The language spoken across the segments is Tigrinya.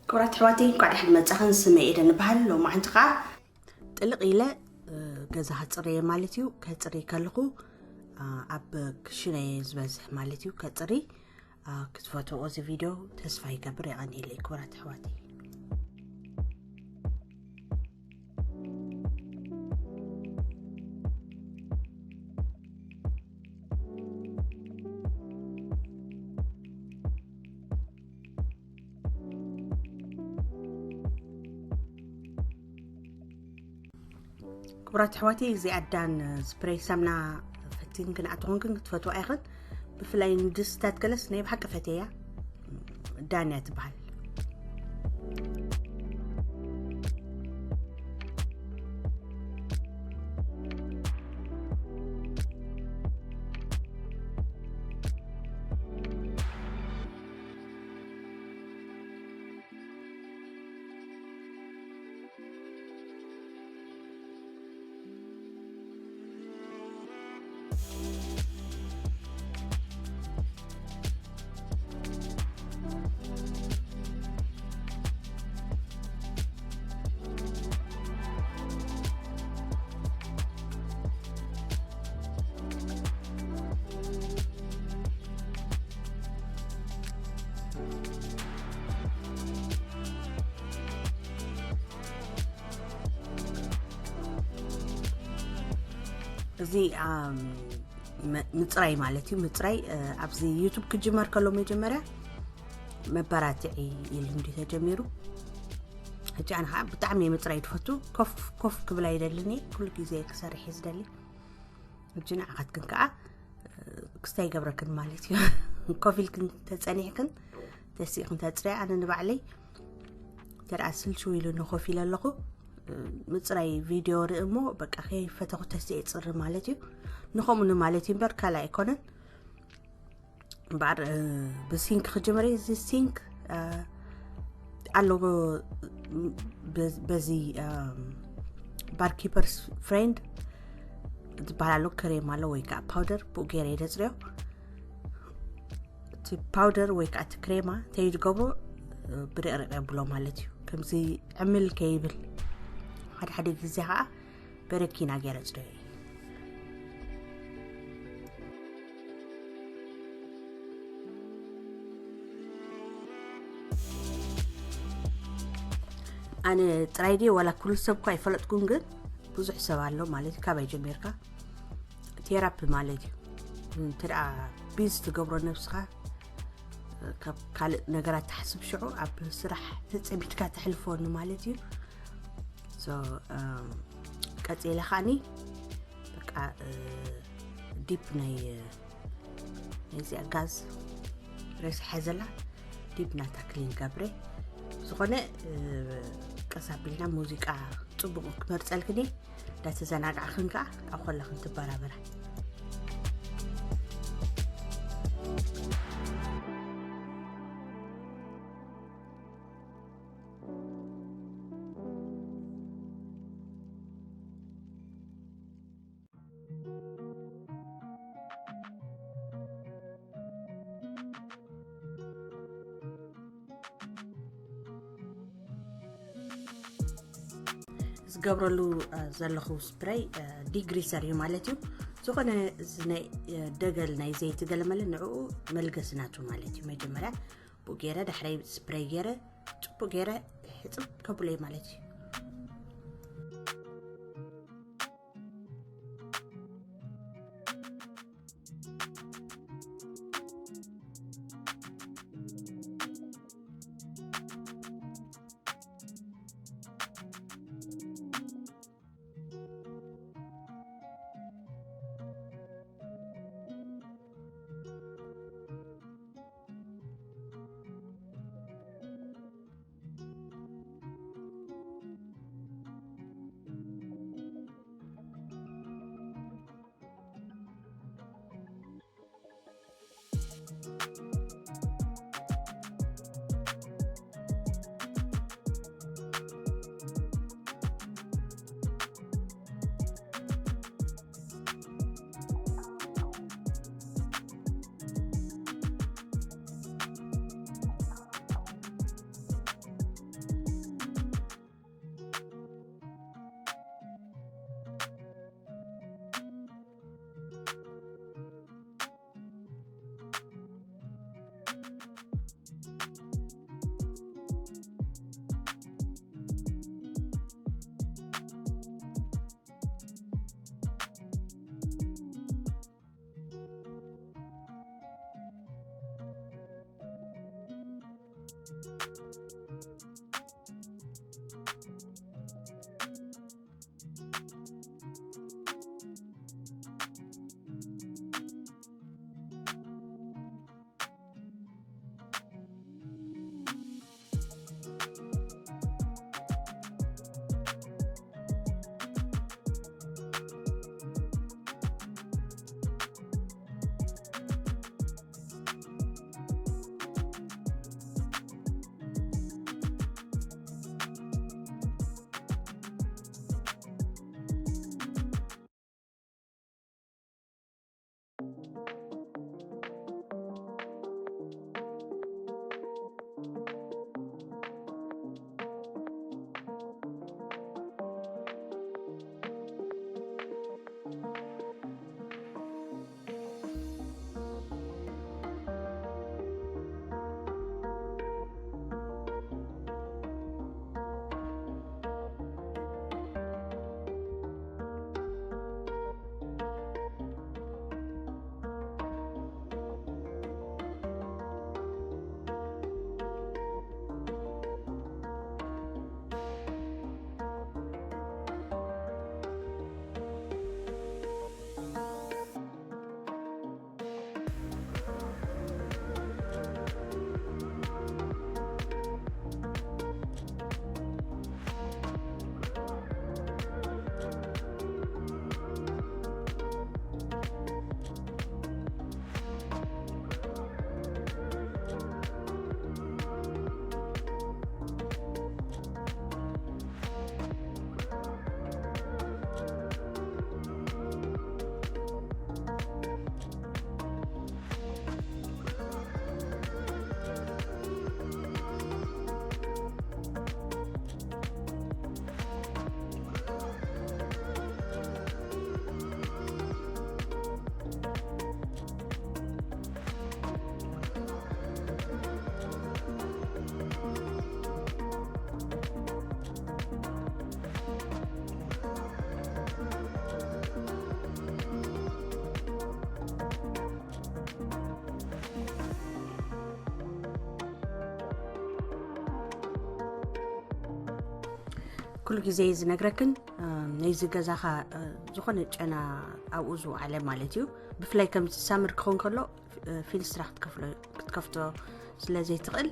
ክቡራት ኣሕዋተይ፣ እንኳዕ ደሓን መጻኽን። ስመይ ኤደን እበሃል። ሎማዓንቲ ኸዓ ጥልቕ ኢለ፣ እ፣ ገዛ ከጽርየ ማለት እዩ። ከጽርይ ከለኹ፣ እ፣ ኣብ ክሽነየ ዝበዝሕ ማለት እዩ ከጽርይ። እ፣ ክትፈትዎ እዚ ቪድዮ ተስፋ ይገብር። የቐንየለይ ክቡራት ኣሕዋተይ። ክቡራት ኣሕዋተይ፣ እዚኣ ዳን ስፕሬይ ሳምና ፈቲን ግን ኣትኾን ግን ክትፈትዋ ኢኽን። ብፍላይ ንድስታት ገለስ ናይ ብሓቂ ፈትየያ። ዳን እያ ትበሃል። እዚ፣ ኣም፣ መ-፣ ምጽራይ ማለት እዩ። ምጽራይ፣ እ፣ ኣብዚ ዩቱብ ክጅመር ከሎ መጀመርያ መበራትዒ ኢሉ እንዲ ተጀሚሩ። ሕጂ ኣነ ኸዓ ብጣዕሚ እየ ምጽራይ ትፈቱ። ኮፍ፣ ኮፍ ክብል ኣይደልን እየ። ኩሉ ግዜ ክሰርሕ እየ ዝደሊ። ሕጂ ንዓኻትክን ከኣ፣ እ፣ ክስታይ ይገብረክን ማለት እዩ። ኮፍ ኢልክን ተጸኒሕክን፣ ተሲእክን ተጽርያ። ኣነ ንባዕለይ እንተ ደኣ ስልችው ኢሉኒ ኮፍ ኢለ ኣለኹ፣ እ፣ ምጽራይ ቪድዮ ርኢ እሞ፣ በቃ፣ ከይፈተኹ ተሲኤ ጽሪ ማለት እዩ። ንኸምኡ ንማለት እዩ እምበር ካልእ ኣይኮነን። እምበኣር፣ እ፣ ብሲንክ ክጅምር እየ። እዚ ሲንክ፣ እ፣ ኣሎ፣ በ-፣ በዚ፣ እ፣ ባርኪፐርስ ፍሬንድ ዝበሃል ኣሎ፣ ክሬም ኣሎ ወይ ከዓ ፓውደር፣ ብኡ ገይረ እየ ደፅርዮ። እቲ ፓውደር ወይ ከዓ እቲ ክሬማ እንታይ እዩ ዝገብሮ? ብርቕርቕ የብሎ ማለት እዩ። ከምዚ ዕምል ከይብል፣ ሓደ ሓደ ግዜ ከዓ በረኪና ገይረ ፅርዮ እየ። ኣነ ጥራይ ድየ ዋላ ኩሉ ሰብ እኳ ኣይፈለጥኩን፣ ግን ብዙሕ ሰብ ኣሎ ማለት እዩ። ካባይ ጀሚርካ ቴራፒ ማለት እዩ። እንተ ደኣ ቢዚ ትገብሮ ነብስኻ፣ ካብ ካልእ ነገራት ትሓስብ፣ ሽዑ ኣብ ስራሕ ተጸሚድካ ተሕልፎ ማለት እዩ። So፣ እም፣ ቀጺለ ከኣኒ በቃ፣ እ፣ ዲፕ ናይ፣ ናይዚኣ ጋዝ ረሲሐ ዘላ ዲፕ ናታ ክሊን ገብረ። ዝኾነ፣ እ፣ ቀስ ኣቢልና ሙዚቃ ጽቡቕ ክመርጸልክኒ። እንዳተዘናጋዕኽን ከኣ ኣብ ኮላኽን ትበራበራ። ዝገብረሉ፣ እ፣ ዘለኹ ስፕረይ፣ እ፣ ዲግሪሰር እዩ ማለት እዩ። ዝኾነ እዚ ናይ፣ እ፣ ደገል ናይ ዘይቲ ገለመለ ንዕኡ መልገሲ ናቱ ማለት እዩ። መጀመርያ ብኡ ገይረ፣ ዳሕራይ ስፕረይ ገይረ፣ ጽቡቕ ገይረ ሕጽብ ከብሎ እየ ማለት እዩ። ኩሉ ግዜ ዝነግረክን ነዚ ገዛኻ ዝኾነ ጨና ኣብኡ ዝውዓለ ማለት እዩ። ብፍላይ ከም ሳምር ክኸውን ከሎ ፊልስትራ ክትከፍቶ ስለ ዘይትኽእል፣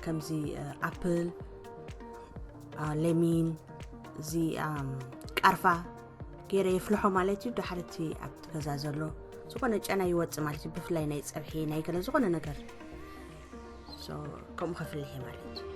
ከምዚ ኣፕል፣ ሌሚን፣ እዚ ቃርፋ ገይረ የፍልሖ ማለት እዩ። ድሓርቲ ኣብቲ ገዛ ዘሎ ዝኾነ ጨና ይወፅእ ማለት እዩ። ብፍላይ ናይ ፀብሒ ናይ ገለ ዝኾነ ነገር ከምኡ ከፍልሕ ማለት እዩ።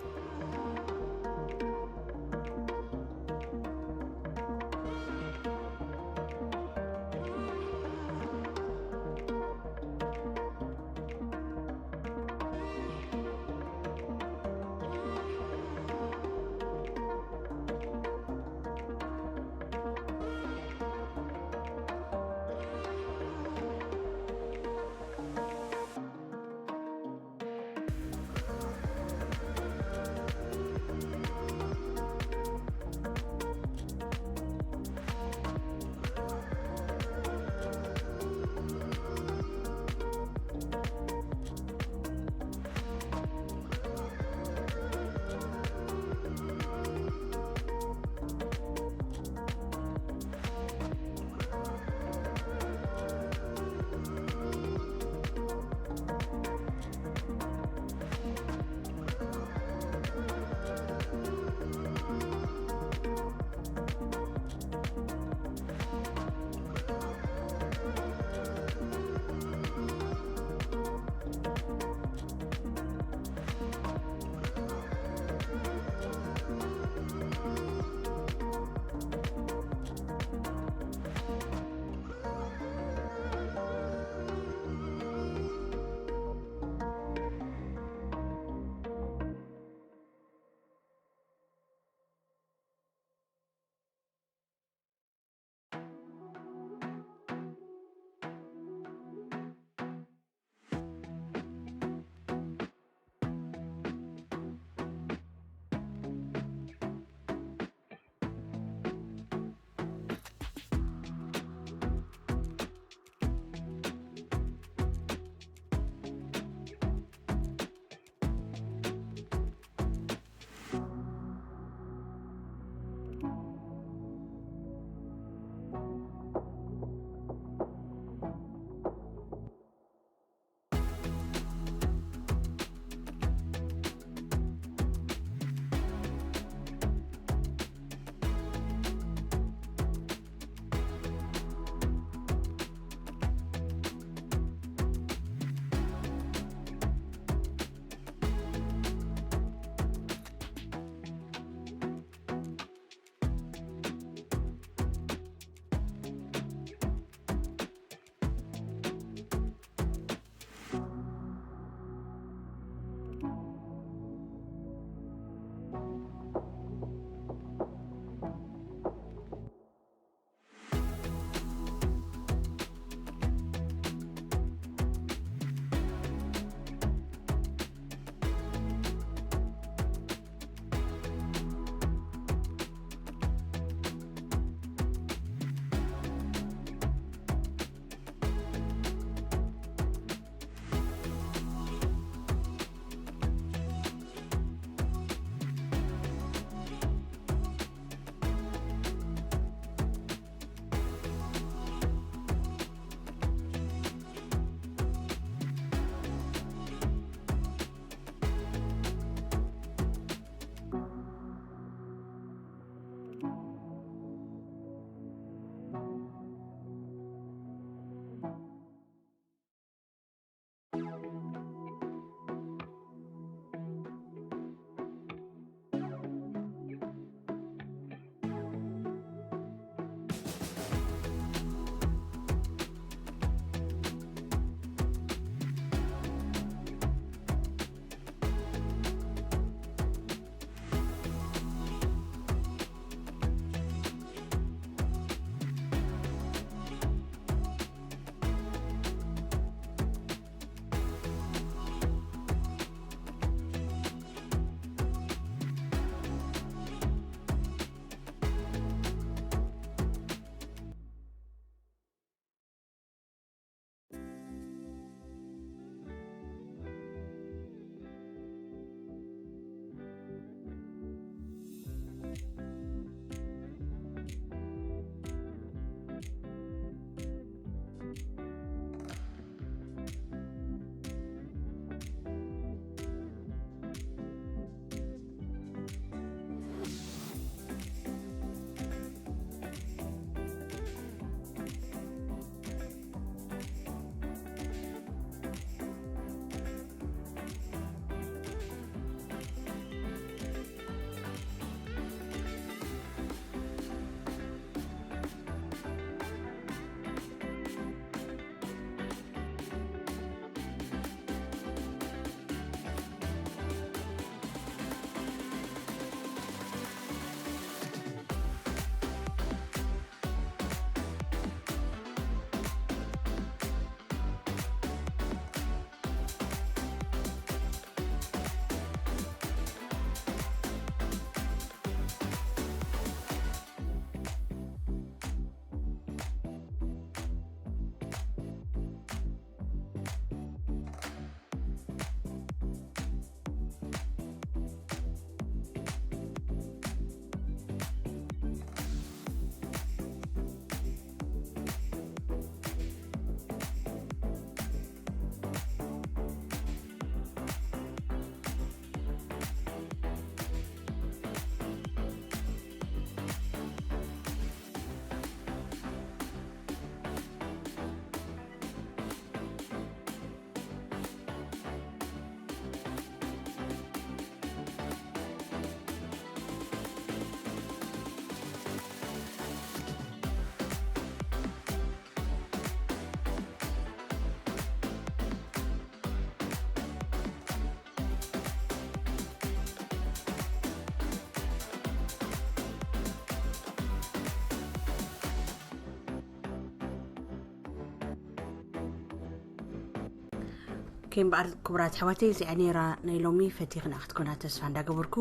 ከይ እምበኣር ክቡራት ኣሕዋተይ፣ እዚኣ ነይራ ናይ ሎሚ ፈቲኽና ክትኮና ተስፋ እንዳገበርኩ፣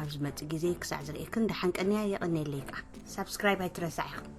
ኣብ ዝመጽእ ግዜ ክሳዕ ዝርእየክን ደሓን ቀንያ። የቐንየለይ። ከኣ ሳብስክራይብ ኣይትረሳዕ ኢኹም።